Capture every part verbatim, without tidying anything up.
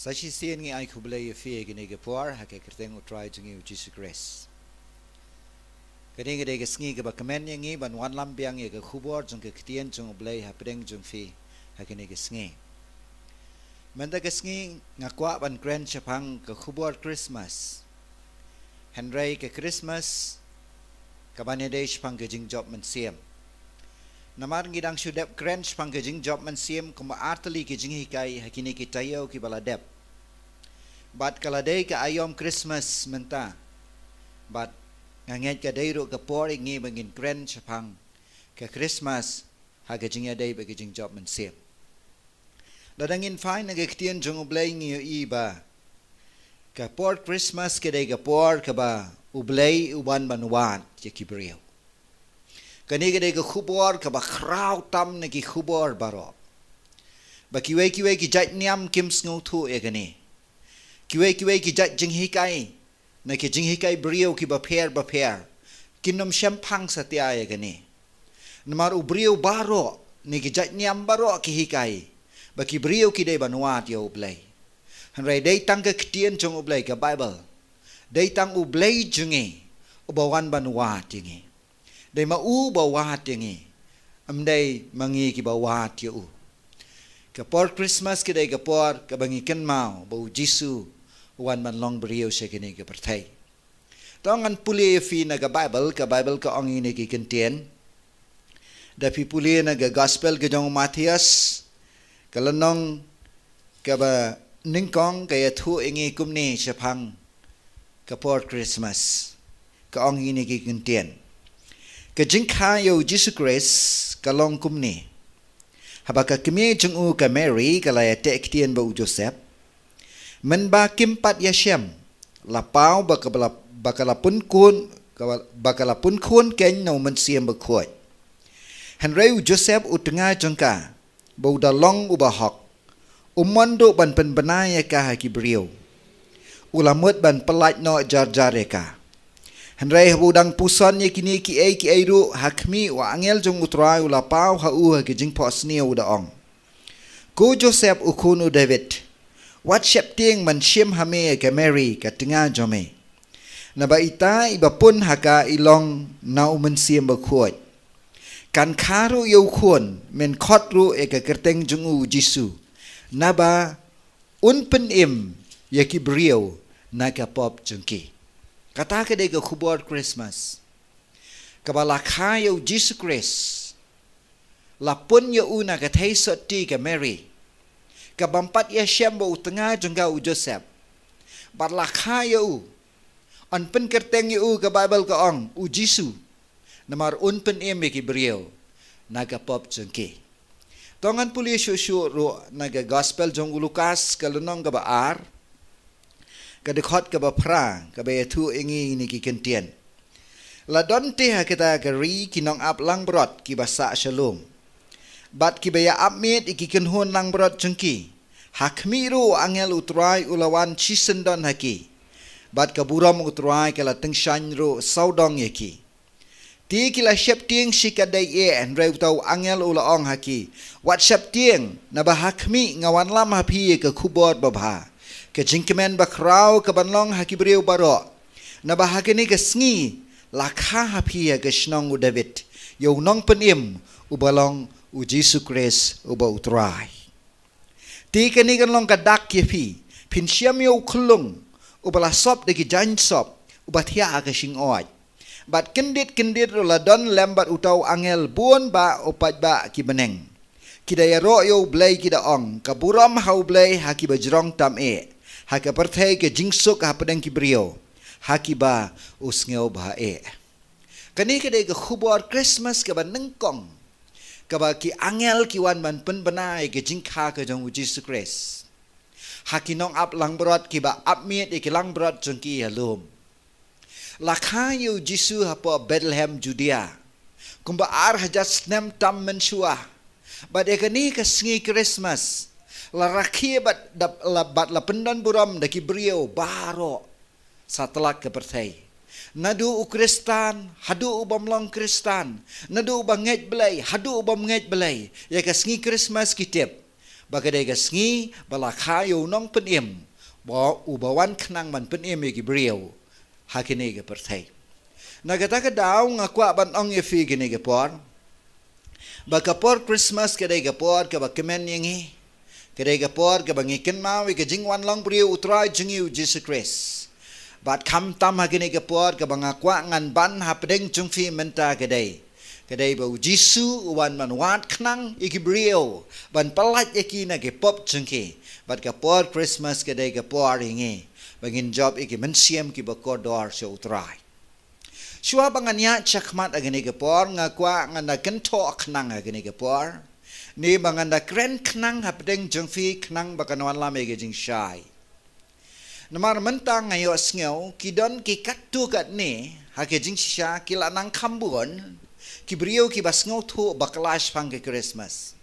Sa shisien ngi ai khublei ïa phi ïa kane ka por ha ka kyrteng U Trai jong ngi U Jisu Khrist. Kane ka dei ka sngi kaba kmen ïa ngi ban wanlam biang ïa ka khubor jong ka ktien jong U Blei hapdeng jong phi ha kane ka sngi. Mynta ka sngi nga kwah ban kren shaphang ka khubor Christmas. Hynrei ka Christmas kaban ïadei shaphang ka jingjop mynsiem. Namar ngi dang shu dep kren shaphang ka jingjop mynsiem kumba artylli ki jinghikai ha kine ki taïew kiba la dep. Bad ka la dei ka aïom Christmas mynta. Bad nga ngeit ka dei ruh ka por ïa ngi ba ngin kren shaphang ka Christmas ha ka jingïadei bad ka jingjop mynsiem. Lada ngin phai na ka ktien jong U Blei ngi ïohi ba ka por Christmas ka dei ka por kaba U Blei u wan ban wad ïa ki briew. Kane ka dei ka khubor kaba khraw tam na ki khubor baroh. Ba kiwei kiwei ki jait niam kim sngewthuh ïa kane. Kiwei kiwei ki jait jinghikai na ki jinghikai briew kiba pher ba pher kin ym shemphang satia ïa kane. Namar u briew baroh ne ki jait niam baroh ki hikai ba ki briew ki dei ban wad ïa U Blei. Hynrei dei tang ka ktien jong U Blei, ka Baibl. Dei tang U Blei jong ngi uba wan ban wad ïa ngi. Dei ma u ba wad ïa ngi, ym dei ma ngi kiba wad ïa u. Ka por Christmas ka dei ka por kaba ngi kynmaw ba U Jisu u wan ban long briew sha kane ka pyrthei. To ngan pule ïa phi na ka Baibl, ka Baibl ka ong ïa kine ki kyntien. Da phi pule na ka Gospel ka jong u Mathaios, ka lynnong kaba nyngkong ka ïathuh ïa ngi kumne shaphang ka por Christmas. Ka ong ïa kine ki kyntien. Ka jingkha ïa U Jisu Khrist ka long kumne. Haba ka kmie jong u ka Mary ka la ïateh ktien bad u Joseph, mynba kim pat ïashem, la paw ba ka la, ba ka la pynkhun, ba ka la pynkhun keiñ na U Mynsiem Bakhuid. Hynrei u Joseph u tnga jong ka, ba u da long uba hok, um mon duh ban pynbna ïa ka ha ki briew. U la mut ban pyllait noh jar jar ïa ka. Hynrei haba u dang puson ïa kine kiei kiei ruh, ha khmih, u angel jong U Trai u la paw ha u ha ki jingphohsniew, u da ong: Ko Joseph, u khun u David, wat sheptieng ban shim ha me ïa ka Mary ka tnga jong me. Naba ita iba pun ha ka i long na U Mynsiem Bakhuid. Kan kha ruh ïa u khun, men khot ruh ïa ka kyrteng jong u Jisu. Naba un pynim ïa ki briew na ka pop jong ki. Kata ka dei ka khubor Christmas. Kaba la kha ïa u Jisu Khrist, la pun ïa u na ka theisotti ka Mary, kabym pat ïashem bad u tnga jong ka u Joseph. Bad la kha ïa u, yn pynkyrteng ïa u, ka Baibl ka ong, u Jisu. Namar un pynim ïa ki briew na ka pop jong ki. To ngan pule shuh shuh ruh na ka Gospel jong u Lukas, ka lynnong kaba ar, ka dkhot kaba phra, kaba ïathuh ïa ngi ïa kine ki kyntien. La don te ha kata ka ri ki nongap langbrot kiba sah sha lum, bad kiba ïa ap miet ïa ki kynhun langbrot jong ki. Ha khmih ruh u angel U Trai u la wan shisyndon ha ki, bad ka burom U Trai ka la tyngshaiñ ruh sawdong ïa ki. Te ki la sheptieng shikatdei eh, hynrei uta u angel u la ong ha ki: Wat sheptieng, naba ha khmih nga wanlam ha phi ïa ka khubor babha, ka jingkmen bakhraw kaban long ha ki briew baroh. Naba ha kane ka sngi la kha ha phi ha ka shnong u David ïa u Nongpynim, uba long u Jisu Khrist uba U Trai. Te kane kan long ka dak ïa phi, phin shem ïa u khyllung uba la sop da ki jaiñ sop, uba thiah ha ka shingoid. Bad kyndit kyndit ruh la don lem bad uta u angel bun bah u paidbah ki bneng. Ki da ïaroh ïa U Blei, ki da ong: Ka burom ha U Blei ha kiba jrong tam eh, ha ka pyrthei ka jingsuk hapdeng ki briew ha kiba u sngewbha eh. Kane ka dei ka khubor Christmas kaba nyngkong, kaba ki angel ki wan ban pynbna ïa ka jingkha ka jong u Jisu Khrist ha ki nongap langbrot kiba ap miet ïa ki langbrot jong ki ha lum. La kha ïa u Jisu hapoh Bethlehem Judea, kumba ar hajar snem tam mynshuwa. Bad ïa kane ka sngi Christmas la rakhe bad da, la, bad la pyndon burom da ki briew baroh satlak ka pyrthei. Naduh u Khristan haduh u bym long Khristan, naduh uba ngeit Blei haduh u bym ngeit Blei, ïa ka sngi Christmas ki tip ba ka dei ka sngi ba la kha ïa u Nongpynim, Ba uba wan khnang ban pynim ïa ki briew ha kine ki pyrthei. Na kata ka daw nga kwah ban ong ïa phi kine ki por, ba ka por Christmas ka dei ka por kaba kmen ïa ngi. Ka dei ka por kaba ngi kynmaw ïa ka jingwan long briew u Trai jong ngi u Jisu Khrist. Bad khamtam ha kine ki por kaba nga kwah ngan ban hapdeng jong phi mynta ka dei, ka dei ba u Jisu u wan ban wad khnang ïa ki briew, ban pyllait ïa ki na ki pop jong ki. Bad ka por Christmas ka dei ka por ïa ngi ba ngin jop ïa ki mynsiem kiba kordor sha u Trai. Shuwa ba ngan ïaid shakhmat ha kine ki por, nga kwah ngan da kynthoh khnang ha kine ki por, ne ba ngan da kren khnang hapdeng jong phi khnang ba kan wanlam ïa ka jingshai. Namar mynta nga ïohsngew ki don ki katto katne ha ka jingshisha ki la nang kham bun ki briew kiba sngewthuh bakla shaphang ka Christmas.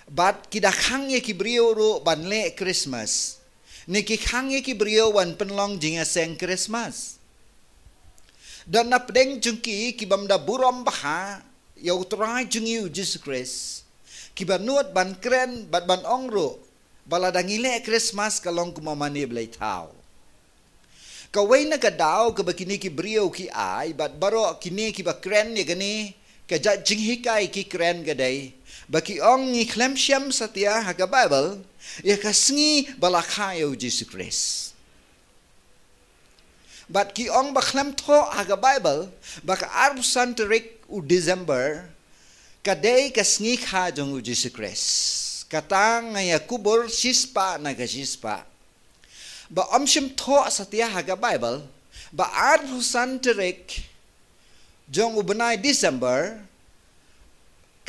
Bad ki da khang ïa ki briew ruh ban leh Christmas, ne ki khang ïa ki briew ban pynlong jingïaseng Christmas. Don napdeng jong ki kibym da burom bha ïa u Trai jong ngi u Jisu Khrist, kiba nud ban kren bad ban ong ruh ba lada ngi leh Christmas ka long kum u mane blei thaw. Kawei na ka daw kaba kine ki briew ki ai, bad baroh kine kiba kren ïa kane ka jait jinghikai ki kren ka dei ba ki ong ngi khlem shem satia ha ka Baibl ïa ka sngi ba la kha ïa u Jisu Khrist. Bad ki ong ba khlem thoh ha ka Baibl ba ka arphew san tarik u December ka dei ka sngi kha jong u Jisu Khrist. Kata nga ïa kubur shispah na ka shispah. Ba ym shym thoh satia ha ka Baibl ba arphew san tarik jong u bnai December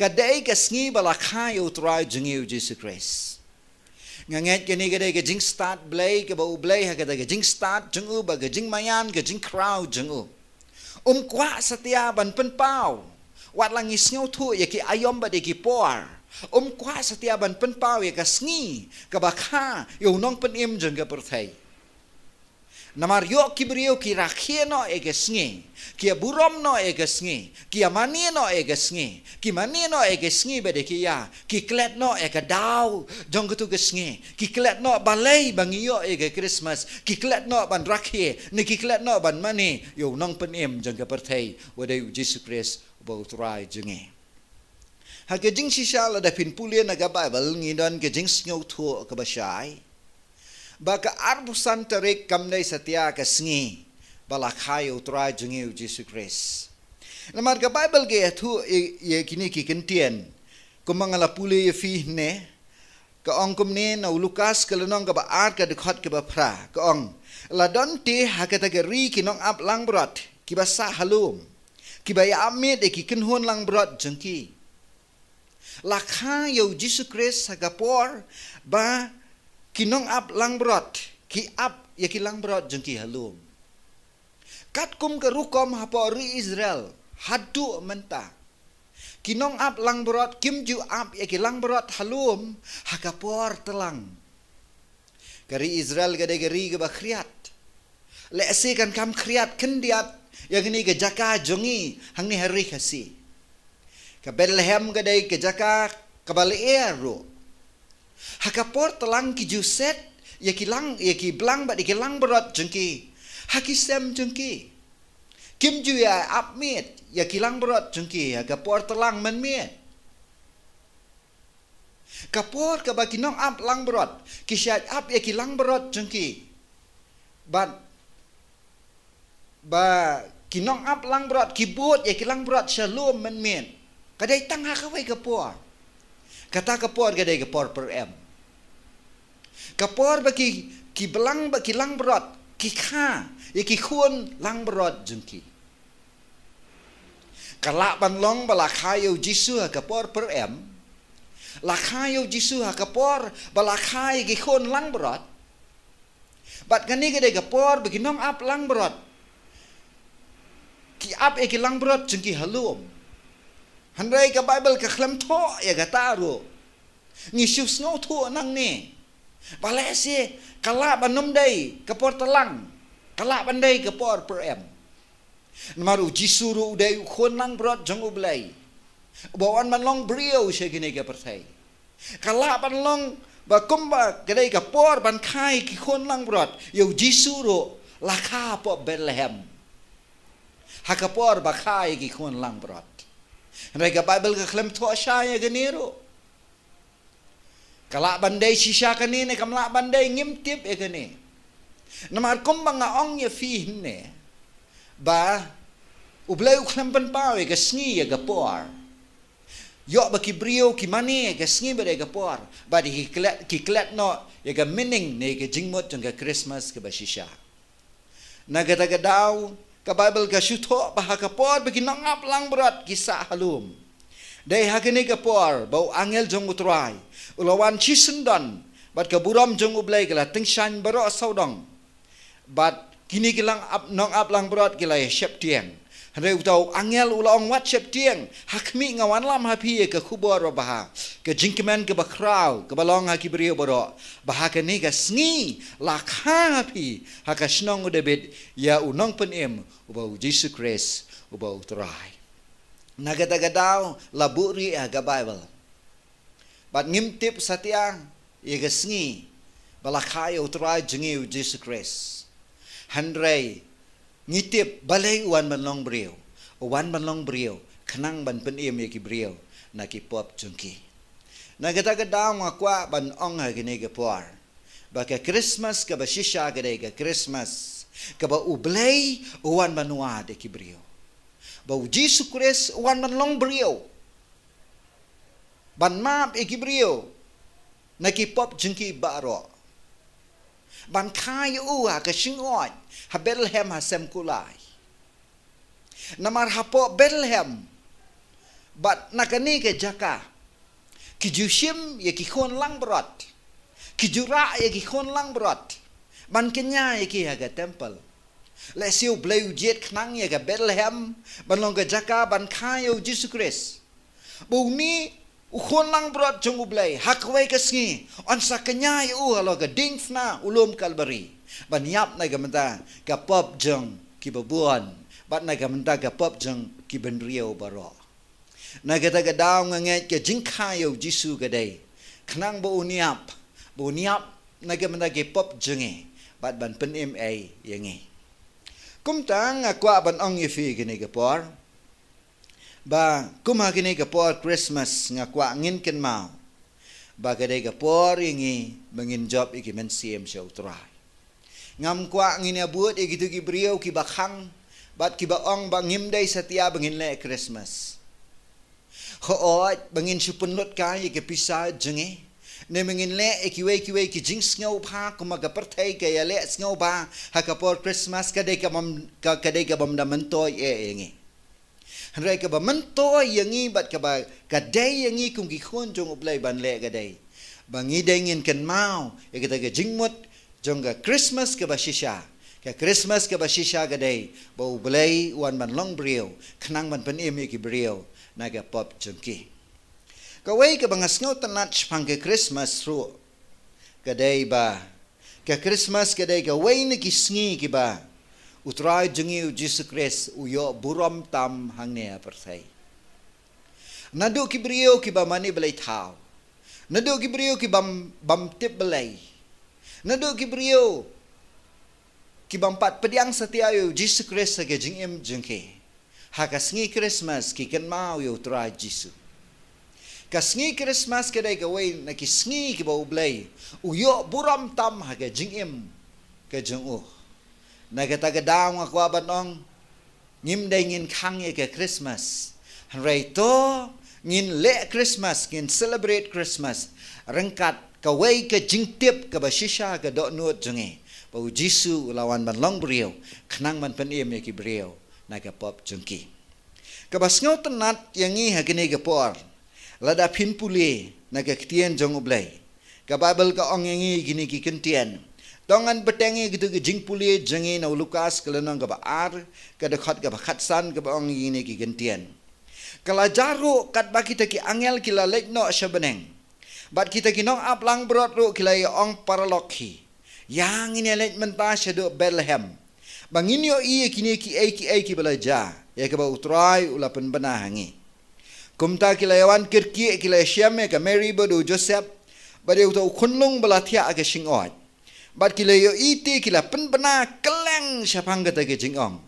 ka dei ka sngi ba la kha ïa u Trai jong ngi u Jisu Khrist. Nga ngeit kane ka dei ka jingstad Blei kaba u Blei ha kata ka jingstad jong u bad ka jingmaïan ka jingkhraw jong u. Um kwah satia ban pynpaw wat la ngi sngewthuh ïa ki aïom bad ïa ki por. Um kwah satia ban pynpaw ïa ka sngi kaba kha ïa u nongpynim jong ka pyrthei. Namar ïoh ki briew ki rakhe noh ïa ka sngi, ki ïa burom noh ïa ka sngi, ki ïa mane noh ïa ka sngi, ki mane noh ïa ka sngi bad ïa ki ïa, ki klet noh ïa ka daw jong katu ka sngi, ki klet noh balei ba ngi ïoh ïa ka Christmas, ki klet noh ban rakhe ne ki klet noh ban mane ïa u nongpynim jong ka pyrthei, u dei u Jisu Khrist uba u Trai jong ngi. Ha ka jingshisha lada phin pule na ka Baibl ngi don ka jingsngewthuh kaba shai ba ka arphew san tarik kam dei satia ka sngi ba la kha ïa u Trai jong ngi u Jisu Khrist. Namar ka Baibl ka ïathuh ïa, ïa kine ki kyntien kumba nga la pule ïa phi ne, ka ong kumne na u Lukas ka lynnong kaba ar ka dkhot kaba phra, ka ong, la don te ha kata ka ri ki nongap langbrot kiba sah ha lum, kiba ïa ap miet ïa ki kynhun langbrot jong ki. La kha ïa u Jisu Khrist ha ka por ba ki nongap langbrot ki ap ïa ki langbrot jong ki ha lum. Katkum ka rukom hapoh ri Israel haduh mynta, ki nongap langbrot kim ju ap ïa ki langbrot ha lum ha ka por tlang. Ka ri Israel ka dei ka ri kaba khriat. Lehse kan kham khriat khyndiat ïa kane ka jaka jong ngi hangne ha ri Khasi. Ka Bethlehem ka dei ka jaka kaba lyer ruh. Ha ka por tlang ki ju set ïa ki lang, ïa ki blang bad ïa ki langbrot jong ki ha ki sem jong ki. Kim ju ïa ap miet ïa ki langbrot jong ki ha ka por tlang mynmiet. Ka por kaba ki nongap langbrot ki shait ap ïa ki langbrot jong ki, bad ba ki nongap langbrot ki bud ïa ki langbrot sha lum mynmiet, ka dei tang ha kawei ka por. Kata ka por ka dei ka por pyrem. Ka por ba ki, ki blang bad ki langbrot ki kha ïa ki khun langbrot jong ki. Ka lah ban long ba la kha ïa u Jisu ha ka por pyrem. La kha ïa u Jisu ha ka por ba la kha ïa ki khun langbrot. Bad kane ka dei ka por ba ki nongap langbrot ki ap ïa ki langbrot jong ki ha lum. Hynrei ka Baibl ka khlem thoh ïa kata ruh. Ngi shu sngewthuh nangne ba lehse ka lah ban ym dei ka por tlang, ka lah ban dei ka por pyrem. Namar u Jisu ruh u dei u khun langbrot jong u Blei, uba wan ban long briew sha kane ka pyrthei. Ka lah ban long Ba kumba ka dei ka por ban kha ïa ki khun langbrot, ïa u Jisu ruh la kha hapoh Bethlehem. Ha ka por ba kha ïa ki khun langbrot. Hynrei ka Baibl ka khlem thoh shai ïa kane ruh. Ka lah ban dei shisha kane ne kam lah ban dei, ngim tip ïa kane. Namar kumba nga ong ïa phi hangne, ba U Blei u khlem pynpaw ïa ka sngi ïa ka por. Ïoh ba ki briew ki mane ïa ka sngi bad ïa ka por, bad ki klet, ki klet noh ïa ka meaning ne ïa ka jingmut jong ka Christmas kaba shisha. Na kata ka daw, ka Baibl ka shu thoh ba ha ka por ba ki nongap langbrot ki sah ha lum, dei ha kane ka por ba u angel jong U Trai u la wan shisyndon, bad ka burom jong U Blei ka la tyngshaiñ baroh sawdong. Bad kine ki lang ap, nongap langbrot ki la ïa sheptieng. Hynrei uta u angel u la ong, wat sheptieng, ha khmih, nga wanlam ha phi ïa ka khubor babha, ka jingkmen kaba khraw kaba long ha ki briew baroh, ba ha kane ka sngi la kha ha phi ha ka shnong u David ïa u Nongpynim, uba u Jisu Khrist, uba U Trai. Na kata ka daw la buhrieh ha ka Baibl. Bad ngim tip satia ïa ka sngi ba la kha ïa U Trai jong ngi U Jisu Khrist. Hynrei ngi tip balei u wan ban long briew. U wan ban long briew khnang ban pynim ïa ki briew na ki pop jong ki. Na kata ka daw nga kwah ban ong ha kane ka por ba ka Christmas kaba shisha ka dei ka Christmas kaba U Blei u wan ban wad ïa ki briew. Ba U Jisu Khrist u wan ban long briew, ban map ïa ki briew na ki pop jong ki baroh. Ban kha ïa u ha ka shnong ha Bethlehem ha sem kulai. Namar hapoh Bethlehem bad na kane ka jaka ki ju shim ïa ki khun langbrot, ki ju rah ïa ki khun langbrot ban kñia ïa ki ha ka temple. Lehse U Blei u jied khnang ïa ka Bethlehem ban long ka jaka ban kha ïa U Jisu Khrist. Ba une u khun langbrot jong U Blei ha kawei ka sngi un sa kñia ïa u halor ka diengphna u lum Kalbari, ban ïap na ka bynta ka pop jong ki babun bad na ka bynta ka pop jong ki bynriew baroh. Na kata ka daw nga ngeit ka jingkha ïa U Jisu ka dei khnang ba un ïap, ba un ïap na ka bynta ki pop jong ngi bad ban pynim ei ïa ngi. Kumta nga kwah ban ong ïa phi kane ka por ba kum ha kane ka por Christmas nga kwah ngin kynmaw ba ka dei ka por ïa ngi ba ngin jop ïa ki mynsiem sha U Trai. Ngam kwah ngin ïa bud ïa kito ki briew kiba khang bad kiba ong ba ngim dei satia ba ngin leh Christmas. Hooid, ba ngin shu pynlut kai ïa ki pisa jong ngi, ne ba ngin leh ïa kiwei kiwei ki jingsngewbha kum ka pyrthei ka ïa leh sngewbha ha ka por Christmas, ka dei ka bym, ka, ka dei ka bym da myntoi eh ïa ngi. Hynrei kaba myntoi ïa ngi bad kaba ka dei ïa ngi kum ki khun jong U Blei ban leh ka dei ba ngi dei ngin kynmaw ïa kata ka jingmut jong ka Christmas kaba shisha. Ka Christmas kaba shisha ka dei ba U Blei u wan ban long briew khnang ban pynim ïa ki briew na ka pop jong ki. Kawei kaba nga sngewtynnat shaphang ka Christmas ruh ka dei ba ka Christmas ka dei kawei na ki sngi kiba U Trai jong ngi U Jisu Khrist u ïoh burom tam hangne ha pyrthei. Naduh ki briew kiba mane blei thaw, naduh ki briew ki bym, bym tip blei, naduh ki briew ki bym pat pdiang satia ïa U Jisu Khrist ha ka jingim jong ki, ha ka sngi Christmas ki kynmaw ïa U Trai Jisu. Ka sngi Christmas ka dei kawei na ki sngi kiba U Blei u ïoh burom tam ha ka jingim ka jong u. Na kata ka daw nga kwah ban ong, ngim dei ngin khang ïa ka Christmas, hynrei to ngin leh Christmas, ngin celebrate Christmas ryngkat kawei ka jingtip kaba shisha ka dohnud jong ngi, ba U Jisu u la wan ban long briew khnang ban pynim ïa ki briew na ka pop jong ki. Kaba sngewtynnat ïa ngi ha kane ka por, lada phin pule na ka ktien jong U Blei, ka Baibl ka ong ïa ngi kine ki kyntien. To ngan bteng ïa kito ki jingpule jong ngi na u Lukas ka lynnong kaba ar, ka dkhot kaba khatsan, kaba ong ïa ngi kine ki kyntien. Ka la jia ruh katba kita ki angel ki la leit noh sha bneng, bad kita ki nongap langbrot ruh ki la ïa ong paralok hi, ïa ngin ïa leit mynta shaduh Bethlehem, ba ngin ïohi ïa kine kiei kiei kiba la jia, ïa kaba U Trai u la pynbna ha ngi. Kumta ki la ïa wan kyrkieh, ki la ïa shem ïa ka Mary bad u Joseph, Bad ïa uta u khunlung ba la thiah ha ka shyngkhuid. Bad ki la ïohi te ki la pynbna kylleng shaphang kata ka jingong.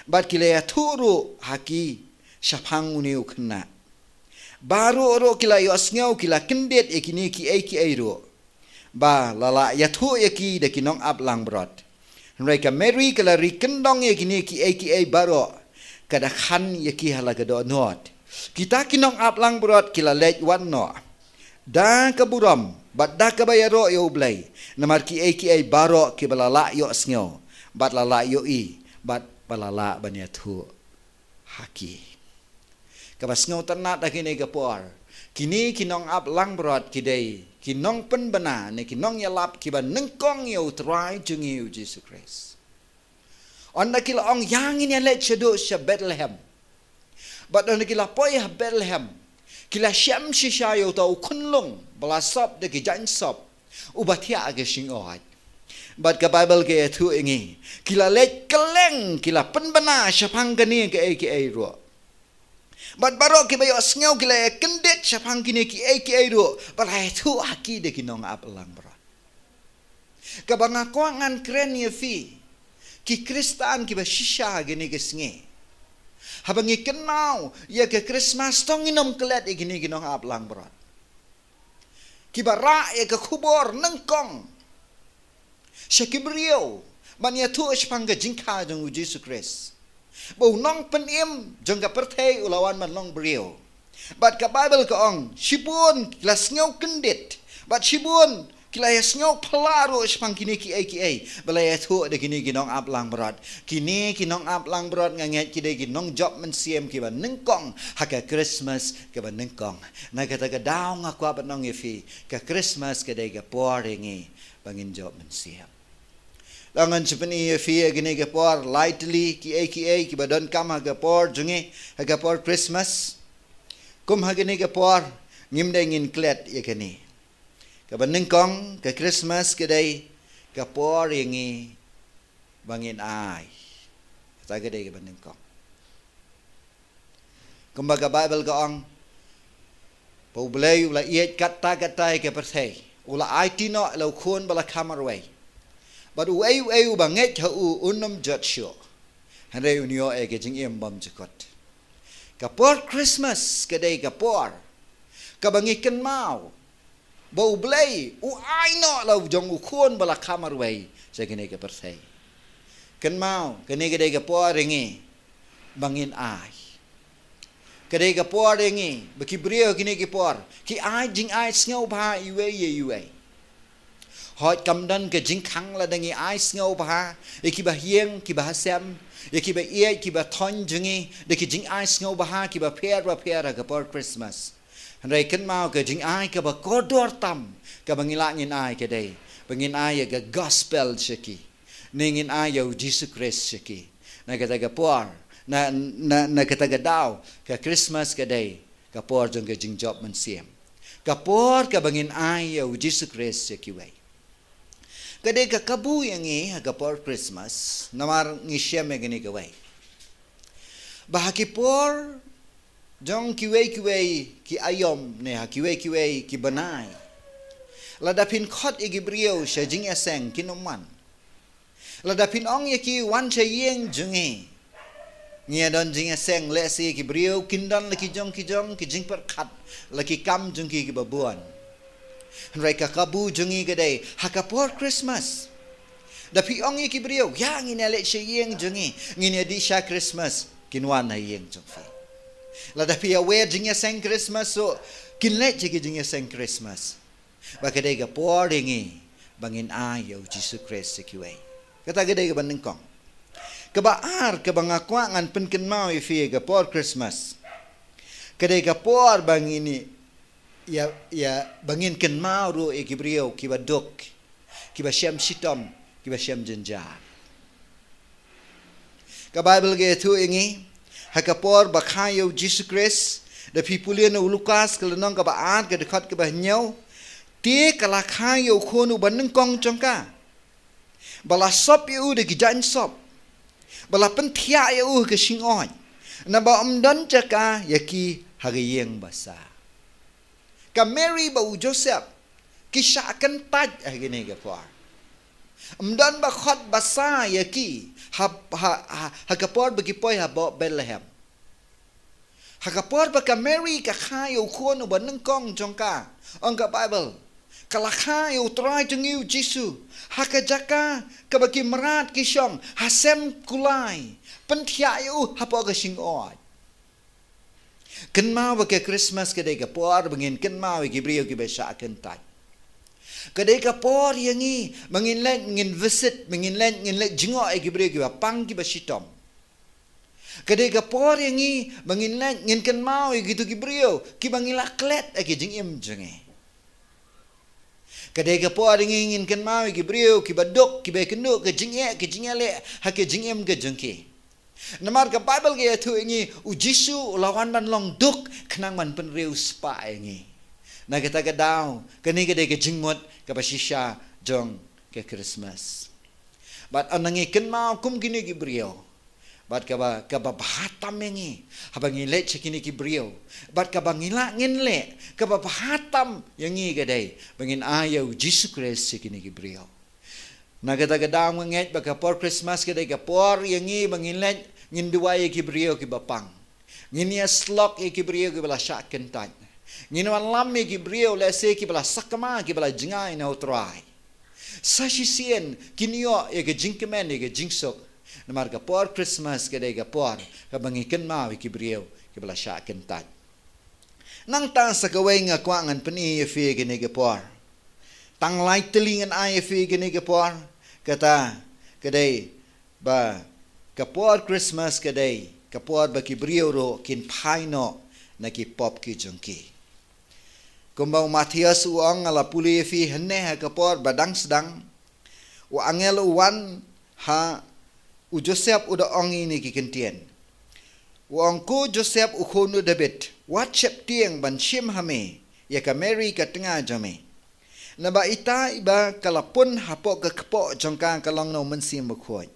Bad ki la ïathuh ruh ha ki shaphang une u khynnah. Baroh ruh ki la ïohsngew, ki la kyndit ïa kine kiei kiei ruh ba la lah ïathuh ïa ki da ki nongap langbrot. Hynrei ka Mary ka la ri kyndong ïa kine kiei kiei baroh, ka da khan ïa ki ha la ka dohnud. Kita ki nongap langbrot ki la leit wan noh da ka burom bad da kaba ïaroh ïa U Blei namar kiei kiei baroh kiba la lah ïohsngew bad la lah ïohi bad ba la lah ban ïathuh ha ki. Kaba sngewtynnat ha kine ki por, kine ki nongap langbrot ki dei ki nongpynbna ne ki nongïalap kiba nyngkong ïa U Trai jong ngi U Jisu Khrist. Ynda ki la ong, ïa ngin ïaleit shaduh sha Bethlehem. Bad ynda ki la poi ha Bethlehem, ki la shem shisha ïa uta u khunlung ba la sop da ki jaiñ sop, uba thiah ha ka shyngkhuid. Bad ka Baibl ka ïathuh ïa ngi, ki la leit kylleng, ki la pynbna shaphang kane kaei kaei ruh. Bad baroh kiba ïohsngew ki la ïakyndit shaphang kine kiei kiei ruh ba la ïathuh ha ki da ki nongap langbrot. Kaba nga kwah ngan kren ïa phi ki Khristan kiba shisha ha kine ki sngi, haba ngi kynmaw ïa ka Christmas, to ngin ym klet ïa kine ki nongap langbrot kiba rah ïa ka khubor nyngkong sha ki briew ban ïathuh shaphang ka jingkha jong U Jisu Khrist, ba u nongpynim jong ka pyrthei u la wan ban long briew. Bad ka Baibl ka ong, shibun ki la sngew kyndit bad shibun ki la ïasngew phylla ruh shaphang kine kiei kiei ba la ïathuh da kine ki nongap langbrot. Kine ki nongap langbrot nga ngeit ki dei ki nongjop mynsiem kiba nyngkong ha ka Christmas kaba nyngkong. Na kata ka daw nga kwah ban ong ïa phi, ka Christmas ka dei ka por ïa ngi ba ngin jop mynsiem. Lada ngan sa pyni ïa phi ha kine ki por, lai tylli kiei kiei kiba donkam ha ka por jong ngi, ha ka por Christmas. Kum ha kine ki por, ngim dei ngin klet ïa kane. Kaba nyngkong, ka Christmas ka dei ka por ïa ngi ba ngin ai. Kata ka dei kaba nyngkong. Kumba ka Baibl ka ong, ba U Blei u la ïeit katta katta ïa ka pyrthei, u la aiti noh ïa la u Khun ba la kha marwei. Bad uei uei uba ngeit ha u un ym jot shuh, hynrei un ïoh ïa ka jingim bymjukut. Ka por Christmas ka dei ka por kaba ngi kynmaw ba U Blei u ai noh la u jong u Khun ba la kha marwei sha kane ka pyrthei. Kynmaw, kane ka dei ka por ïa ngi ba ngin ai. Ka dei ka por ïa ngi ba ki briew kine ki por ki ai jingai sngewbha iwei ïa iwei. Hooid, kam don ka jingkhang lada ngi ai sngewbha ïa kiba ha ïing kiba ha sem, ïa kiba ïeit kiba thoiñ jong ngi da ki jingai sngewbha kiba pher bapher ha ka por Christmas. Hynrei kynmaw, ka jingai kaba kordor tam kaba ngi lah ngin ai ka dei ba ngin ai ïa ka gospel sha ki, ne ngin ai ïa U Jisu Khrist sha ki. Na kata ka por, na, na, na kata ka daw, ka Christmas ka dei ka por jong ka jingjop mynsiem. Ka por kaba ngin ai ïa U Jisu Khrist sha kiwei. Ka dei ka kabu ïa ngi ha ka por Christmas, namar ngi shem ïa kane kawei, ba ha ki por jong kiwei kiwei ki aïom ne ha kiwei kiwei ki bnai, lada phin khot ïa ki briew sha jingïaseng, kin ym wan. Lada phin ong ïa ki wan sha ïing jong ngi, ngi ïa don jingïaseng, lehse ki briew kin don la ki jong ki jong ki jingpyrkhat, la ki kam jong ki kiba bun. Hynrei ka kabu jong ngi ka dei ha ka por Christmas, da phi ong ïa ki briew, ïa ngin ïa leit sha ïing jong ngi, ngin ïa dih sha Christmas, kin wan ha ïing jong phi. Lada phi ïa wer jingïaseng Christmas, so kin leit sha ki jingïaseng Christmas. Ba ka dei ka por ïa ngi ba ngin ai ïa U Jisu Khrist sha kiwei. Kata ka dei kaba nyngkong. Kaba ar, kaba nga kwah ngan pynkynmaw ïa phi ïa ka por Christmas, ka dei ka por ba ngin ïa, ïa, ba ngin kynmaw ruh ïa ki briew kiba duk, kiba shem shitom, kiba shem jynjar. Ka Baibl ka ïathuh ïa ngi, ha ka por ba kha ïa U Jisu Khrist, da phi pule na u Lukas ka lynnong kaba ar, ka dkhot kaba hynñiew, te ka la kha ïa u Khun uba nyngkong jong ka, ba la sop ïa u da ki jaiñ sop, ba la pynthiah ïa u ha ka shyngkhuid, naba ym don jaka ïa ki ha ka ïing basa. Ka Mary bad u Joseph Ki shah kyntait ha kine ki por. Ym don ba khot ba sa ïa ki ha, ha, ha, ha ka por ba ki poi hapoh Bethlehem. Ha ka por ba ka Mary ka kha ïa u khun uba nyngkong jong ka, ong ka Baibl, ka la kha ïa u Trai jong ngi u Jisu ha ka jaka kaba ki mrad ki shong ha sem kulai, pynthiah ïa u hapoh ka shingoid. Kynmaw ba ka Christmas ka dei ka por ba ngin kynmaw ïa ki briew kiba shah kyntait. Ka dei ka por ïa ngi ba ngin leit ngin visit, ba ngin leit ngin leit jngoh ïa ki briew kiba pang kiba shitom. Ka dei ka por ïa ngi ba ngin leit ngin kynmaw ïa kito ki briew kiba ngi la klet ha ki jingim jong ngi. Ka dei ka por ïa ngi ngin kynmaw ïa ki briew kiba duk, kiba ïakynduh ka jingeh, ka jingeh leh ha ka jingim ka jong ki. Namar ka Baibl ka ïathuh ïa ngi, u Jisu u la wan ban long duk khnang ban pynriewspah ïa ngi. Na kata ka daw, kane ka dei ka jingmut kaba shisha jong ka Christmas. Bad ynda ngi kynmaw kum kine ki briew, bad kaba, kaba bha tam ïa ngi haba ngi leit sha kine ki briew, bad kaba ngi lah ngin leh, kaba bha tam ïa ngi ka dei ba ngin ai ïa u Jisu Khrist sha kine ki briew. Na kata ka daw nga ngeit ba ka por Christmas ka dei ka por ïa ngi ba ngin leit ngin duwai ïa ki briew kiba pang. Ngin ïasyllok ïa ki briew kiba la shah kyntait. Ngin wallam ïa ki briew lehse kiba la sakma, kiba la jngai na u Trai. Sa shisien kin ïoh ïa ka jingkmen, ïa ka jingsuk. Namar ka por Christmas ka dei ka por kaba ngi kynmaw ïa ki briew kiba la shah kyntait. Nangta sa kawei nga kwah ngan pyni ïa phi ïa kane ka por. Tang lai tylli ngan ai ïa phi ïa kane ka por. Kata ka dei ba ka por Christmas ka dei ka por ba ki briew ruh kin phai noh na ki pop ki jong ki. Kumba u Mathaios u ong, nga la pule ïa phi, hynne ha ka por ba dang sdang, u angel u wan ha u Joseph u da ong ïa kine ki kyntien. U ong, ko Joseph u khun u David, wat sheptieng ban shim ha me ïa ka Mary ka tnga jong me. Naba ita iba ka la pun hapoh ka kpoh jong ka ka long na u Mynsiem Bakhuid.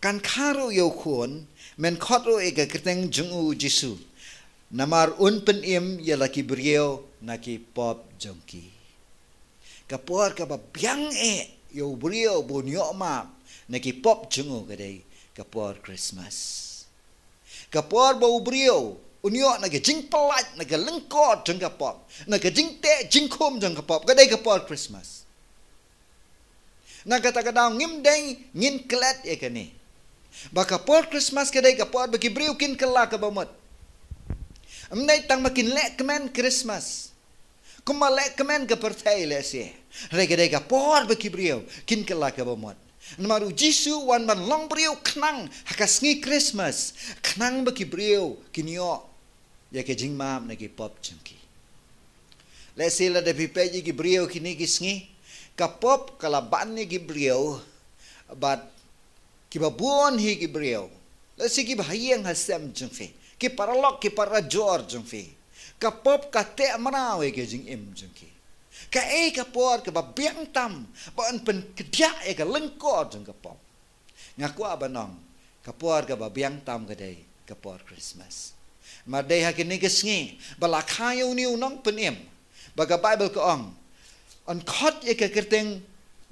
Kan kha ruh ïa u khun, men khot ruh ïa ka kyrteng jong u Jisu. Namar un pynim ïa la ki briew na ki pop jong ki. Ka por kaba biang eh ïa u briew ba un ïoh map na ki pop jong u ka dei ka por Christmas. Ka por ba u briew un ïoh na ka jingpyllait na ka lyngkot jong ka pop, na ka jingteh jingkhum jong ka pop, ka dei ka por Christmas. Na kata ka daw ngim dei ngin klet ïa kane ba ka por Christmas ka dei ka por ba ki briew kin kylla kaba mut. Ym dei tang ba kin leh kmen Christmas kumba leh kmen ka pyrthei lehse. Hynrei ka dei ka por ba ki briew kin kylla kaba mut. Namar u Jisu u wan ban long briew khnang ha ka sngi Christmas, khnang ba ki briew kin ïoh ïa ka jingmap na ki pop jong ki. Lehse lada phi peit ïa ki briew kine ki sngi, ka pop ka la ban ïa ki briew bad kiba bun hi ki briew. Lehse kiba ha ïing ha sem jong phi, ki paralok ki parajor jong phi. Ka pop ka teh mraw ïa ka jingim jong ki. Kaei ka por kaba biang tam ba yn pynkdiah ïa ka lyngkot jong ka pop? Nga kwah ban ong, ka por kaba biang tam ka dei ka por Christmas. Namar dei ha kine ki sngi ba la kha ïa une u nongpynim, ba ka Baibl ka ong, yn khot ïa ka kyrteng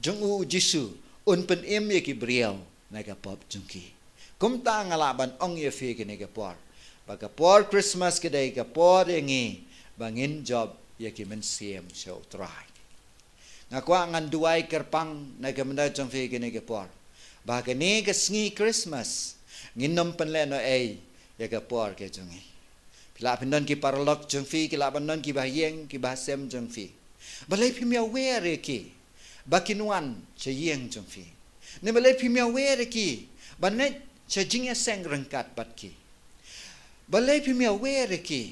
jong u Jisu, un pynim ïa ki briew na ka pop jong ki. Kumta nga lah ban ong ïa phi kine ki por ba ka por Christmas ka dei ka por ïa ngi ba ngin jop ïa ki mynsiem sha u Trai. Nga kwah ngan duwai kyrpang na ka bynta jong phi kine ki por ba kane ka sngi Christmas ngin ym pynlehnohei ïa ka por ka jong ngi. Phi lah phin don ki paralok jong phi, ki lah ban don kiba ha ïing kiba ha sem jong phi. Balei phim ïawer ïa ki ba kin wan sha ïing jong phi? Ne balei phim ïawer ïa ki ban leit sha jingïaseng ryngkat bad ki? Balei phim ïawer ïa ki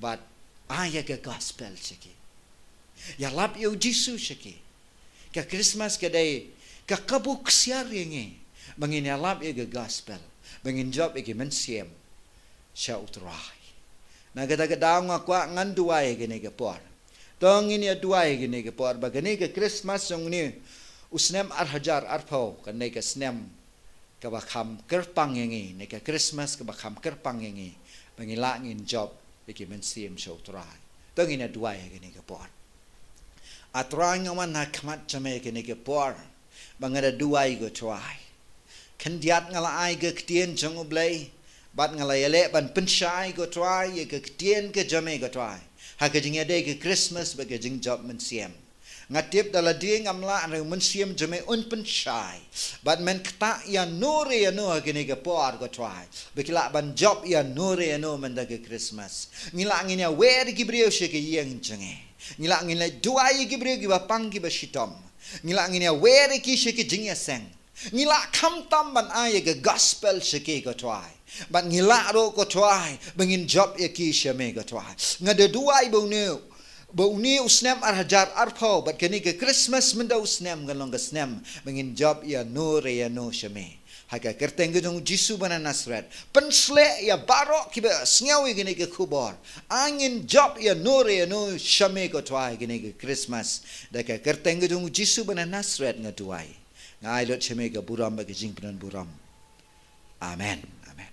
bad ai ïa ka gospel sha ki? Ïalap ïa u Jisu sha ki. Ka Christmas ka dei ka kabu ksiar ïa ngi ba ngin ïalap ïa ka gospel, ba ngin jop ïa ki mynsiem sha u Trai. Na kata ka daw nga kwah ngan duwai ïa kane ka por. To ngin ïa duwai ïa kane ka por ba kane ka Christmas jong une u snem ar hajar arphew kan dei ka snem kaba kham kyrpang ïa ngi, ne ka Christmas kaba kham kyrpang ïa ngi ba ngin lah ngin jop ïa ki mynsiem sha u Trai. To ngin ïa duwai ïa kane ka por. A Trai, nga wan ha khmat jong me kane ka por ba nga da duwai, ko Trai. Khyndiat nga la ai ka ktien jong U Blei, bad nga la ïaleh ban pynshai, ko Trai, ïa ka ktien ka jong me, ko Trai, ha ka jingïadei ka Christmas bad ka jingjop mynsiem. Nga tip da lade ngam lah, hynrei u Mynsiem jong me un pynshai bad men ktah ïano re ïano ha kane ka por, ko Trai, ba ki lah ban jop ïano re ïano mynta ka Christmas. Ngi lah ngin ïawer ïa ki briew sha ka ïing jong ngi. Ngi lah ngin leit duwai ïa ki briew kiba pang kiba shitom. Ngi lah ngin ïawer ïa ki sha ka jingïaseng. Ngi lah khamtam ban ai ïa ka gospel sha ki, ko Trai. Bad ngi lah ruh, ko Trai, ba ngin jop ïa ki sha me, ko Trai. Nga da duwai ba une, ba une u snem ar hajar arphew bad kane ka Christmas mynta u snem kan long ka snem ba ngin jop ïano re ïano sha me. Ha ka kyrteng ka jong U Jisu ba na Nasareth, pynshlur ïa baroh kiba sngew ïa kane ka khubor. Ai ngin jop ïano re ïano sha me, ko Trai, kane ka Christmas. Da ka kyrteng ka jong U Jisu ba na Nasareth nga duwai. Nga ai lut sha me ka burom bad ka jingpynburom. Amen. Amen.